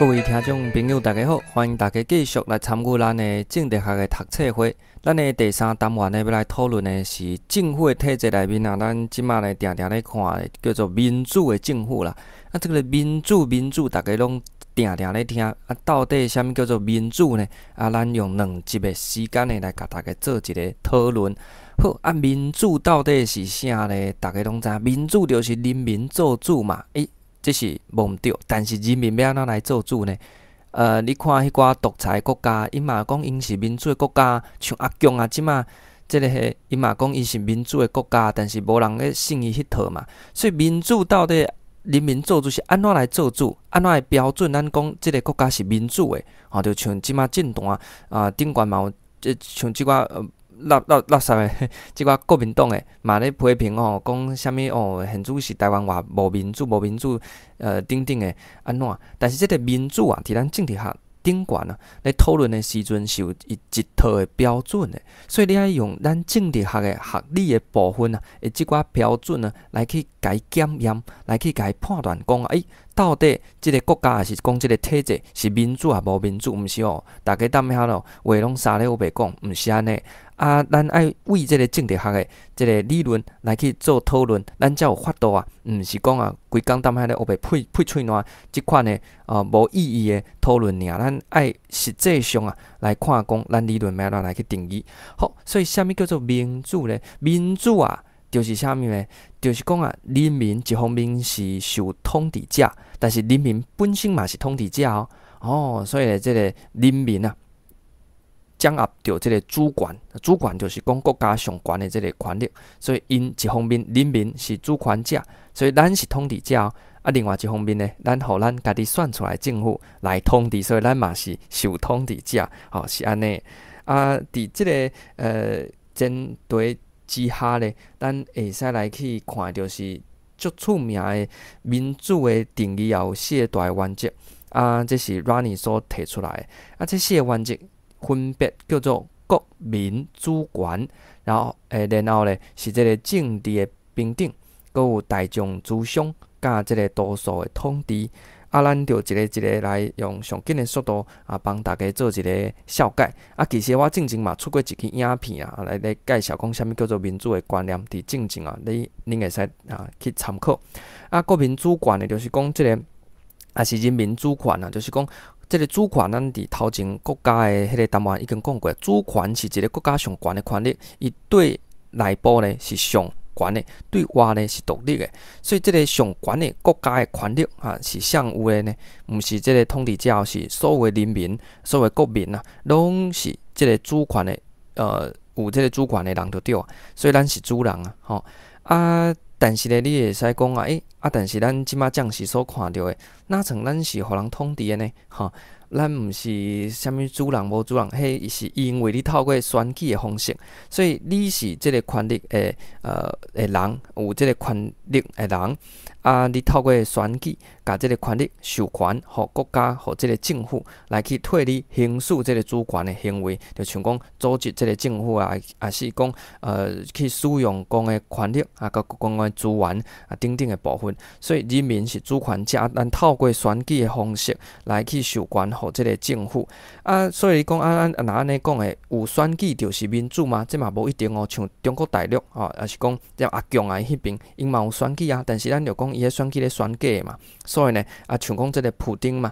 各位聽眾朋友，大家好，歡迎大家繼續來參與咱的政治學的讀冊會。咱的第三單元呢，欲來討論的是政府的體制內面啊，咱這馬咧定定咧看的叫做民主的政府啦。啊，這个民主民主，大家攏定定咧聽。啊，到底啥物叫做民主呢？啊，咱用兩集的時間呢，來共大家做一个討論。好，啊，民主到底是啥呢？大家攏知影，民主就是人民做主嘛。欸，這是無毋對，但是人民欲按怎來做主呢？你看彼寡獨裁國家，𪜶嘛講𪜶是民主的國家，像阿共啊，這馬這个𪜶嘛講伊是民主的國家，但是無人咧信伊彼套嘛。所以民主到底人民做主是按怎來做主？按怎的標準？咱講這个國家是民主的，吼，就像這馬政壇啊，頂懸嘛有，這像這寡垃垃垃圾的，這寡國民黨的嘛咧批評吼，講啥物哦，現主時台灣偌無民主，無民主，等等的按怎？但是這个民主啊，佇咱政治學頂懸啊，咧討論的時陣是有伊一套的標準的，所以你愛用咱政治學的學理的部分啊，的這寡標準呢，來去共伊檢驗，來去共伊判斷講，欸，到底這个國家抑是講這个體制是民主抑無民主？毋是哦，大家踮遐咯，話攏沙咧烏白講，毋是按呢。啊，咱愛為這个政治學的這个理論來去做討論，咱才有法度啊，毋是講啊，規工踮遐咧烏白屁屁喙瀾這款的啊無意義的討論爾。咱愛實際上啊來看講，咱理論欲按怎來去定義。好，所以啥物叫做民主咧？民主啊，就是啥物呢？就是講啊，人民一方面是受統治者，但是人民本身嘛是統治者哦。哦，所以咧，這个人民啊，掌握著這个主權，主權就是講國家上懸的這个權力，所以𪜶一方面人民是主權者，所以咱是統治者哦。啊，另外一方面呢，咱予咱家己選出來政府來統治，所以咱嘛是受統治者，吼，是按呢。啊，佇這个前提之下咧，咱會使來去看，就是足出名的民主的定義，也有四个大原則。啊，這是 Ronnie 所提出來的。啊，這四个原則分別叫做國民主權，然後咧是這个政治的平等，閣有大眾諮商，佮這个多數的統治。啊，咱就一个一个來用上緊的速度啊，幫大家做一个紹介。啊，其實我進前嘛出過一支影片啊，來咧介紹講啥物叫做民主的觀念，佇進前啊，你恁會使啊去參考。啊，國民主權呢，就是講這个，抑是人民主權啊，就是講這个主權，咱佇頭前國家的彼个單元已經講過，主權是一个國家上懸的權力，伊對內部呢是上懸的，對外呢是獨立的，所以這个上懸的國家的權力啊，是誰有的呢？毋是這个統治者，是所有的人民、所有的國民啊，攏是這个主權的，有這个主權的人就對啊，所以咱是主人啊，吼啊！但是呢，你會使講啊，欸，啊，但是咱這馬暫時所看著的，哪像咱是予人統治的呢？吼，咱毋是啥物主人無主人，彼是因為你透過選舉的方式，所以你是這个權力的人，有這个權力的人，啊，你透過選舉，共這个權力授權予國家，予這个政府來去替你行使這个主權的行為，就像講組織這个政府啊，抑是講去使用公的權力啊，佮公的資源啊等等的部分。所以人民是主權者，咱透過選舉的方式來去授權予這个政府。啊，所以你講啊，啊，若按呢講的，有選舉就是民主嗎？這嘛無一定哦。像中國大陸吼，抑是講這阿共啊彼邊，𪜶嘛有選舉啊，但是咱就講伊彼選舉咧選假的嘛。所以呢，啊，像講這个普丁嘛，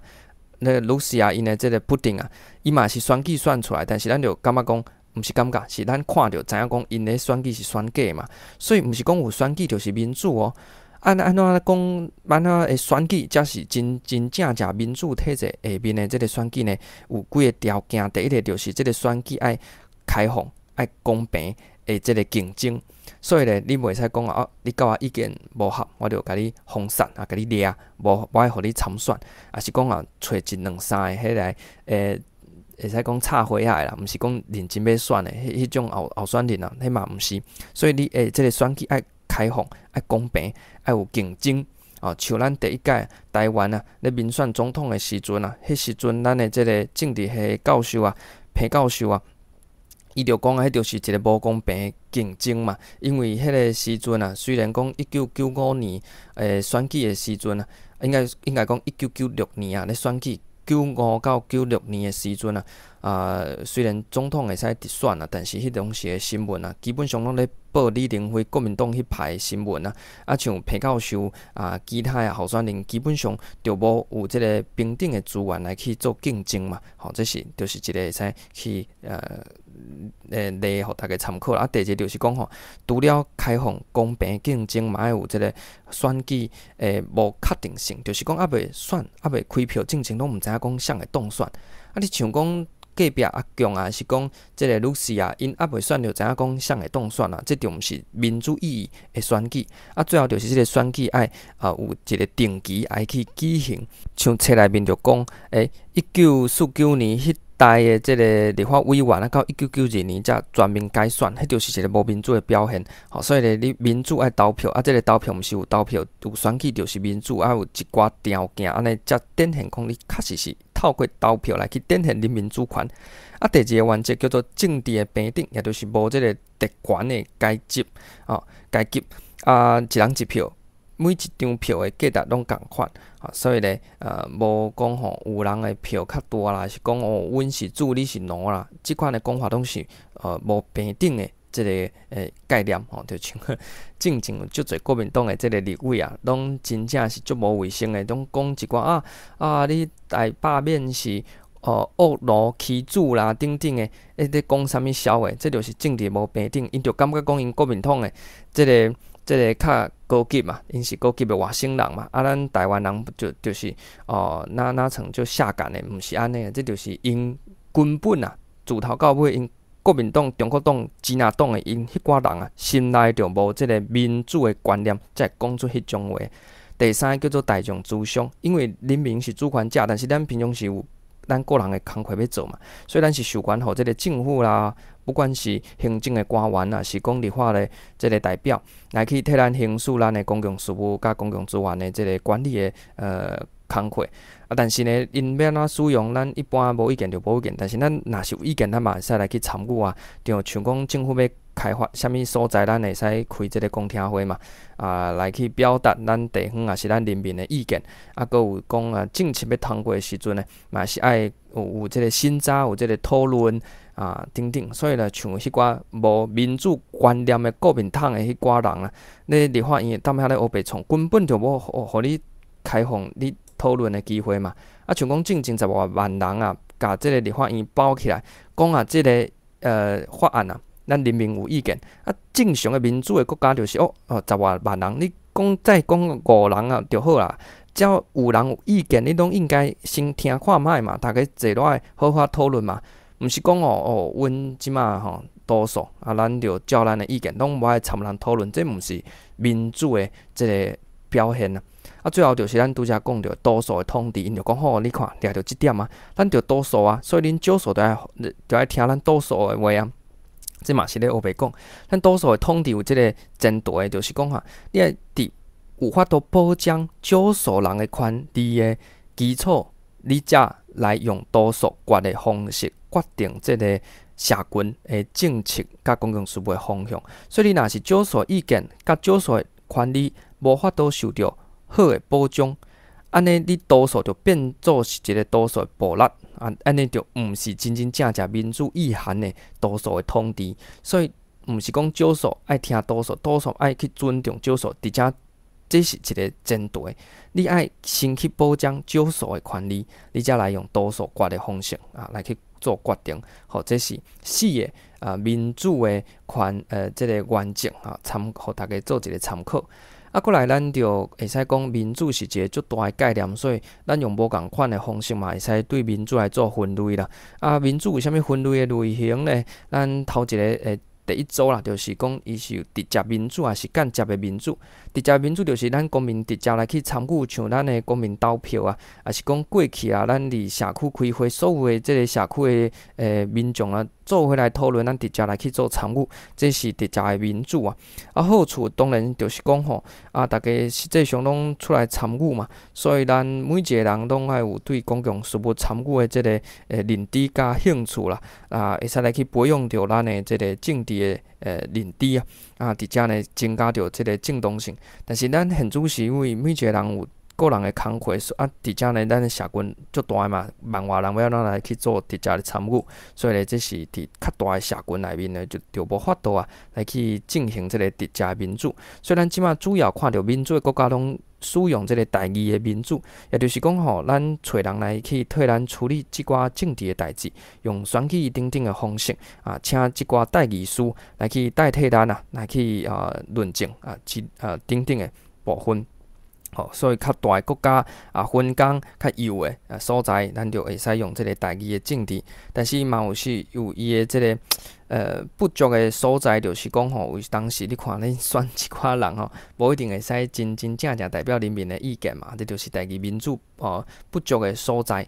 那個 Russia 𪜶的這个普丁啊，伊嘛是選舉選出來，但是咱就感覺講，毋是感覺，是咱看著知影講𪜶咧選舉是選假嘛。所以毋是講有選舉就是民主哦。按按怎講？按怎會選舉才是真真正正民主體制下面的這个選舉呢？有幾个條件，第一个就是這个選舉愛開放、愛公平的這个競爭。所以咧，你袂使講啊，你佮我意見無合，我就共你封殺啊，共你掠，無無愛予你參選，抑是講啊，揣一兩三个彼來，會使講插花仔的啦，毋是講認真欲選的，彼種候選人啊，彼嘛毋是。所以你這个選舉愛開放、愛公平、愛有競爭。哦，像咱第一屆台灣啊，咧民選總統的時陣啊，彼時陣咱的這个政治系教授啊，彭教授啊，伊就講啊，彼就是一个無公平的競爭嘛。因為彼个時陣啊，雖然講1995年選舉的時陣啊，應該講1996年啊，咧選舉。95到96年的時陣啊，雖然總統會使直選啊，但是彼當時的新聞啊，基本上攏咧報李登輝國民黨彼派的新聞啊，像彭教授啊，其他的候選人基本上就無有這个平等的資源來去做競爭嘛，吼，這是就是一个會使去例予大家參考啦。第二個就是講吼，除了開放公平競爭，嘛愛有這个選舉的無確定性，就是講猶未選，猶未開票進前，攏毋知影講誰會當選。你像講隔壁阿強啊，是講這个女士啊，𪜶猶未選就知影講誰會當選啊，這就毋是民主意義的選舉。最後就是這个選舉愛有一个定期愛去舉行，像冊內面就講，1949年彼代的這个立法委員啊，到1992年才全面改選，彼就是一个無民主的表現。吼，所以咧，你民主愛投票，這个投票毋是有投票有選舉就是民主，有一寡條件，按呢才展現講你確實是透過投票來去展現恁民主權。第二个原則叫做政治的平等，也就是無這个特權的階級，階級一人一票，每一張票的價值攏仝款，所以咧，無講吼有人的票較大啦，是講哦，阮是主，你是奴啦，這款的講法攏是無平等的這个概念吼，就像進前有足濟國民黨的這个立委啊，攏真正是足無衛生的，攏講一寡你台罷免是惡奴欺主啦等等的，咧講啥物痟話，這就是政治無平等，𪜶就感覺講𪜶國民黨的這个較高級嘛，𪜶是高級的外省人嘛，咱台灣人就是哪層就下賤的，毋是按呢，這就是𪜶根本啊，自頭到尾𪜶國民黨、中國黨、支那黨的𪜶彼寡人啊，心內就無這个民主的觀念，才會講出彼種話。第三个叫做大眾諮商，因為人民是主權者，但是咱平常時有咱個人的工課欲做嘛，所以咱是授權予這个政府啦，不管是行政的官員啊，是講立法的這个代表，來去替咱行使咱的公共事務佮公共資源的這个管理的工課。但是呢，𪜶欲按怎使用，咱一般無意見就無意見。但是咱若是有意見，咱嘛會使來去參與啊。就像講政府欲開發啥物所在，咱會使開這个公聽會嘛，來去表達咱地方抑是咱人民的意見。閣有講啊，政策欲通過的時陣呢，嘛是愛有這个審查，有這个討論啊等等。所以呢，像彼寡無民主觀念的國民黨的彼寡人啊，咧立法院踮遐咧烏白創，根本就無予你開放你討論的機會嘛。像講進前10外萬人啊，共這个立法院包起來，講啊，這个法案啊，咱人民有意見。正常的民主的國家就是10外萬人，你講再講五人啊就好啦。只要有人有意見，你攏應該先聽看覓嘛，大家坐落來好好討論嘛。毋是講阮這馬吼多數啊，咱就照咱的意見，攏無愛參人討論，這毋是民主的這个表現啊。最後就是咱拄才講著多數的統治，𪜶就講好，你看掠著這點啊，咱著多數啊，所以恁少數就愛聽咱多數的話啊。這嘛是咧烏白講，咱多數的統治有這个前提，就是講哈，你愛佇有法度保障少數人的權利的基礎，你才來用多數決的方式決定這个社群的政策佮公共事務的方向。所以你若是少數意見佮少數的權利無法度受著好的保障，按呢你多數就變做是一个多數的暴力，按呢就毋是真真正正民主意涵的多數的統治。所以毋是講少數愛聽多數，多數愛去尊重少數，佇遮這是一个前提。你愛先去保障少數的權利，你才來用多數決的方式啊來去做決定。好，這是四个民主的權這个原則啊，參予大家做一个參考。過來咱就會使講民主是一个足大的概念，所以咱用無仝款的方式嘛，會使對民主來做分類啦。民主有啥物分類的類型呢？咱頭一个第一組啦，就是講伊是有直接民主，抑是間接的民主。直接民主就是咱公民直接來去參與，像咱的公民投票啊，抑是講過去啊，咱佇社區開會，所有的這个社區的民眾啊，做伙來討論，咱直接來去做參與，這是直接的民主啊。好處當然就是講吼，大家實際上攏出來參與嘛，所以咱每一个人攏愛有對公共事務參與的這个認知佮興趣啦，會使來去培養著咱的這个政治的認知啊，佇遮呢增加著這个正當性。但是咱現主時因為每一个人有個人的工課，啊，佇遮呢，咱的社群足大的嘛，萬外人欲按怎來去做直接的參與，所以咧，這是佇較大的社群內面呢，就無法度啊，來去進行這个直接的民主。雖然這馬主要看著民主的國家攏使用這个代議的民主，也就是講吼，咱揣人來去替咱處理這寡政治的代誌，用選舉等等的方式啊，請這寡代議士來去代替咱啊，來去啊論證啊，這啊等等的部分。吼，所以較大的國家啊，分工較幼的啊所在，咱就會使用這个代議的政治。但是嘛有時有伊的這个不足的所在，就是講吼，有當時你看恁選一寡人吼，無一定會使真真正正代表人民的意見嘛，這就是代議民主哦不足的所在。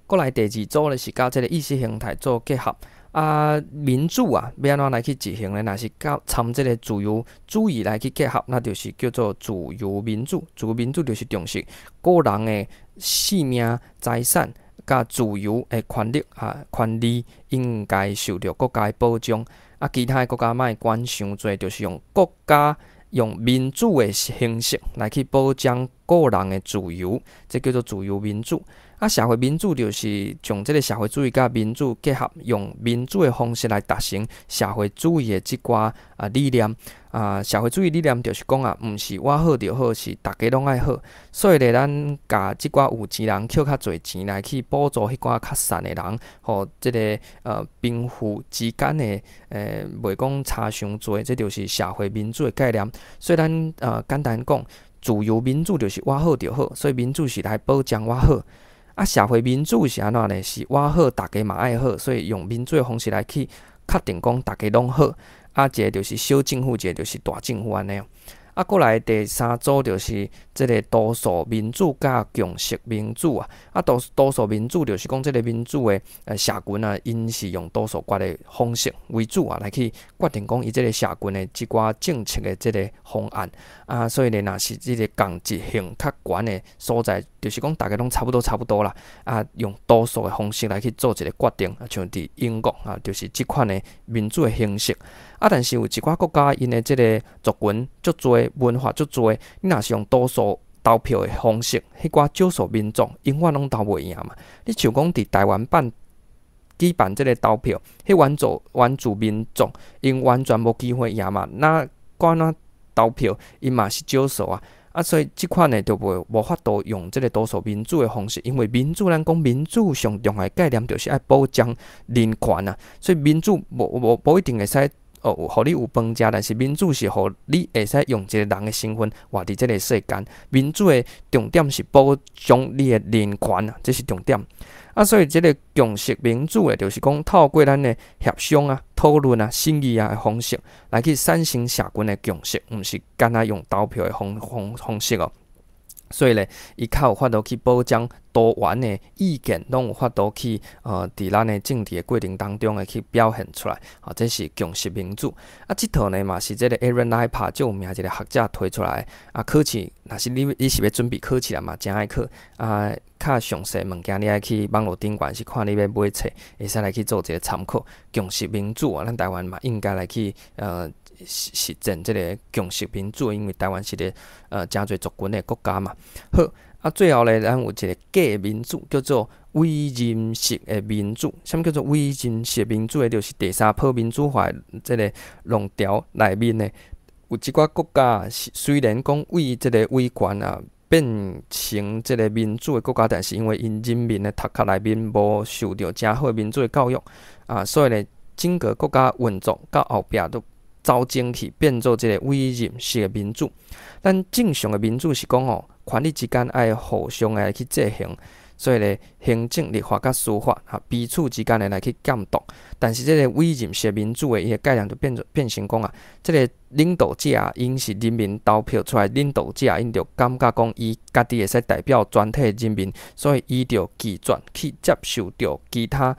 過來第二組咧是佮這个意識形態做結合。啊，民主啊，欲按怎來去執行呢？若是佮參這个自由主義來去結合，那就是叫做自由民主。自由民主就是重視個人的性命、財產佮自由的權利啊，權利應該受著國家的保障。啊，其他的國家莫管傷濟，就是用國家用民主的形式來去保障個人的自由，這叫做自由民主。啊，社會民主就是將這个社會主義佮民主結合，用民主的方式來達成社會主義的這寡啊理念。啊，社會主義理念就是講啊，毋是我好就好，是逐家攏愛好。所以咧，咱共這寡有錢人抾較濟錢來去補助彼寡較散的人，予這个貧富之間的袂講差傷濟，這就是社會民主的概念。所以咱簡單講，自由民主就是我好就好，所以民主是來保障我好。啊，社會民主是按怎呢？是我好，逐家嘛愛好，所以用民主的方式來去確定講逐家攏好。啊，一个就是小政府，一个就是大政府按呢。啊，過來第三組就是這个多數民主佮共識民主啊。啊，多數民主就是講這个民主的社群啊，𪜶是用多數決的方式為主啊，來去決定講伊這个社群的這寡政策的這个方案。啊，所以呢，若是這个共質性較懸的所在，就是講逐家攏差不多差不多啦。啊，用多數的方式來去做一个決定，啊，像佇英國啊，就是這款的民主的形式。啊，但是有一寡國家，𪜶的這个族群足濟，文化足濟，你若是用多數投票的方式，彼寡少數民族永遠攏投袂贏嘛。你像講佇台灣辦舉辦這个投票，彼原住民族𪜶完全無機會贏嘛。那管怎投票，𪜶嘛是少數啊。啊，所以這款的就袂無法度用這个多數民主的方式，因為民主咱講民主上重要的概念就是愛保障人權啊，所以民主無一定會使哦，予你有飯食，但是民主是予你會使用一个人的身份活佇這个世間。民主的重點是保障你的人權啊，這是重點。啊，所以這个共識民主的，就是講透過咱的協商啊、討論啊、審議啊的方式，來去產生社群的共識，毋是干焦用投票的方式哦。所以咧，伊較有法度去保障多元的意見，攏有法度去佇咱的政治的過程當中會去表現出來。啊，這是共識民主。啊，這套呢嘛是這个 Aaron Leppa 足有名一个學者提出來。啊，考試若是你是欲準備考試啦嘛，誠愛考。啊，較詳細物件你愛去網路頂懸是看你欲買冊，會使來去做一个參考。共識民主啊，咱台灣嘛應該來去實踐這个共識民主，因為台灣是個誠濟族群的國家嘛。好，啊，最後咧，咱有一个假民主，叫做委任式的民主。啥物叫做委任式民主？就是第三波民主化的這个浪潮內面呢，有一寡國家是雖然講為這个威權啊變成這个民主的國家，但是因為𪜶人民的頭殼內面無受著誠好的民主的教育啊，所以咧，整個國家運作到後壁都走精去，變做這个委任式的民主。咱正常的民主是講吼，權力之間愛互相來去制衡，所以咧，行政、立法佮司法啊彼此之間的來去監督。但是這个委任式民主的伊个概念就變做變成講啊，這个領導者𪜶是人民投票出來領導者，𪜶就感覺講伊家己會使代表全體人民，所以伊就拒絕去接受著其他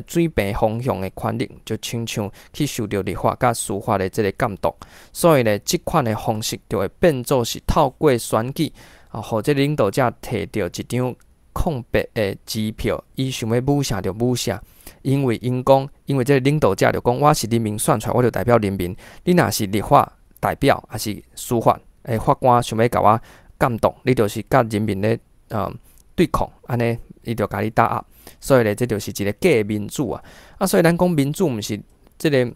水平方向的權力，就親像去受著立法佮司法的這个監督，所以咧，這款的方式就會變做是透過選舉啊，予這个領導者提著一張空白的支票，伊想欲舞啥就舞啥，因為𪜶講，因為這个領導者就講，我是人民選出來，我就代表人民。你若是立法代表，抑是司法的法官，想欲共我監監督，你就是佮人民咧對抗，按呢伊就共你打壓。所以咧，這就是一个假的民主啊！啊，所以咱講民主毋是這个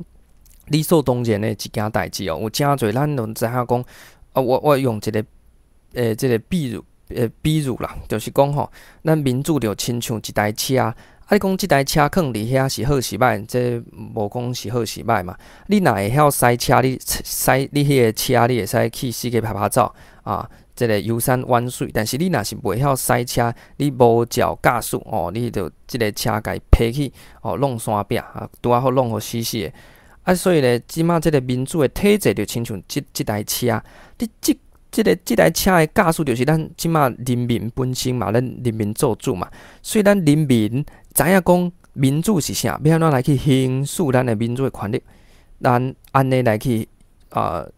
理所當然的一件代誌哦。有誠濟咱攏知影講啊，我用一个這个比喻啦，就是講吼，咱民主就親像一台車，啊，你講這台車囥佇遐是好是歹？這無講是好是歹嘛。你若會曉駛車，你駛你彼个車，你會使去四界趴趴走啊。這个遊山玩水，但是你若是袂曉駛車，你無照駕駛哦，你就這个車共伊批去哦，挵山壁啊，拄仔好挵予死死的。啊，所以咧，這馬這个民主的體制就親像這台車，你這台車的駕駛就是咱這馬人民本身嘛，咱人民做主嘛，所以咱人民知影講民主是啥，欲按怎來去行使咱的民主的權利，咱按呢來去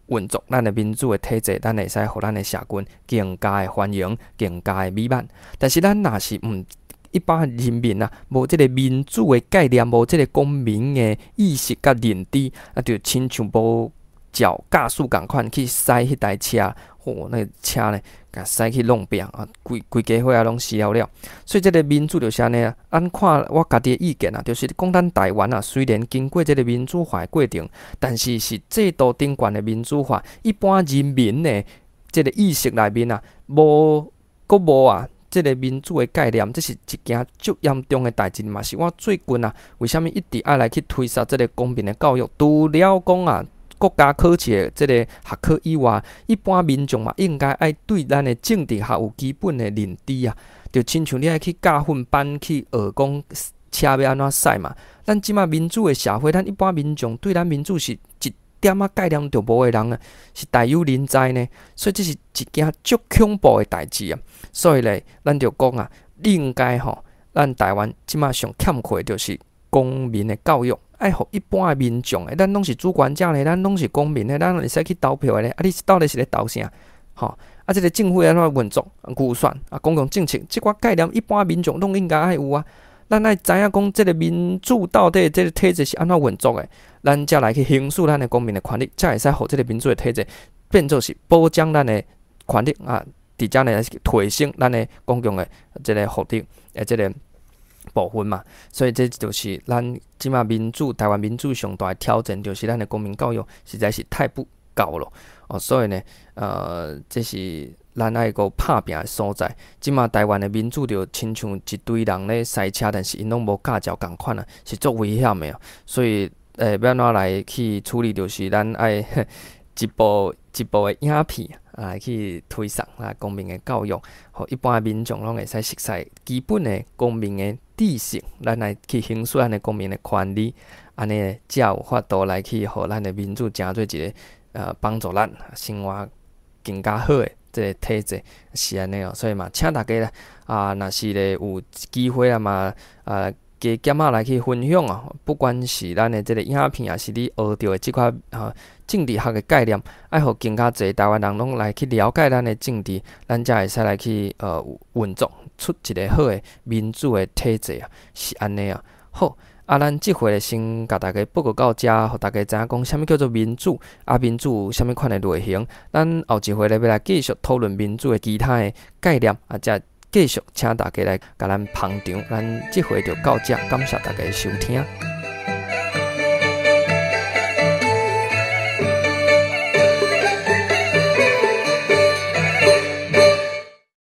運作咱的民主的體制，咱會使予咱的社群更加的繁榮，更加的美滿。但是咱若是毋一般人民啊，無這个民主的概念，無這个公民的意識佮認知，啊，就親像無照駕駛仝款去駛彼台車，吼，那个車呢，共駛去挵壁啊，規規家伙仔攏死了了。所以這个民主就是按呢啊。咱看我家己的意見啊，就是講咱台灣啊，雖然經過這个民主化的過程，但是是制度頂懸的民主化，一般人民的這个意識內面啊，無閣無啊，這个民主的概念，這是一件足嚴重的代誌嘛。是我最近啊，為啥物一直愛來去推捒這个公民的教育？除了講啊，國家考試的這个學科以外，一般民眾嘛，應該愛對咱的政治學有基本的認知啊。就親像你愛去駕訓班去學講車欲按怎駛嘛。咱這馬民主的社會，咱一般民眾對咱民主是一點仔概念都無的人啊，是大有人在呢。所以這是一件足恐怖的代誌啊。所以咧，咱就講啊，應該吼，咱台灣這馬上欠缺的就是公民的教育。愛予一般的民眾的，咱攏是主權者呢，咱攏是公民呢，咱會使去投票的呢。啊，你到底是咧投啥？吼，啊，這个政府按怎運作、預算啊、公共政策，這寡概念一般民眾攏應該愛有啊。咱愛知影講，這个民主到底這个體制是按怎運作的，咱才來去行使咱的公民的權利，才會使予這个民主的體制變做是保障咱的權利啊，佇遮呢提升咱的公共的這个福利的這个部分嘛。所以這就是咱這馬民主台灣民主上大的挑戰，就是咱的公民教育實在是太不夠了哦。所以呢，這是咱愛閣拍拚的所在。這馬台灣的民主就親像一堆人咧駛車，但是𪜶攏無駕照仝款啊，是足危險的哦。所以，欲按怎來去處理，就是咱愛一步一步的影片來去推送啊，公民的教育，予一般的民眾攏會使熟悉基本的公民的知識，咱來去行使咱的公民的權利，按呢才有法度來去予咱的民主成做一个幫助咱生活更加好的這个體制，是按呢哦。所以嘛，請大家咧啊，若是咧有機會啊嘛啊，加減仔來去分享哦，不管是咱的這个影片，抑是你學著的這款政治學的概念，愛予更加濟台灣人攏來去了解咱的政治，咱才會使來去運作出一个好的民主的體制啊，是按呢啊。好，啊，咱這回先共大家報告到遮，予大家知影講啥物叫做民主，啊，民主有啥物款的類型。咱後一回咧欲來繼續討論民主的其他的概念，啊，才繼續請大家來共咱捧場。咱這回就到遮，感謝大家的收聽。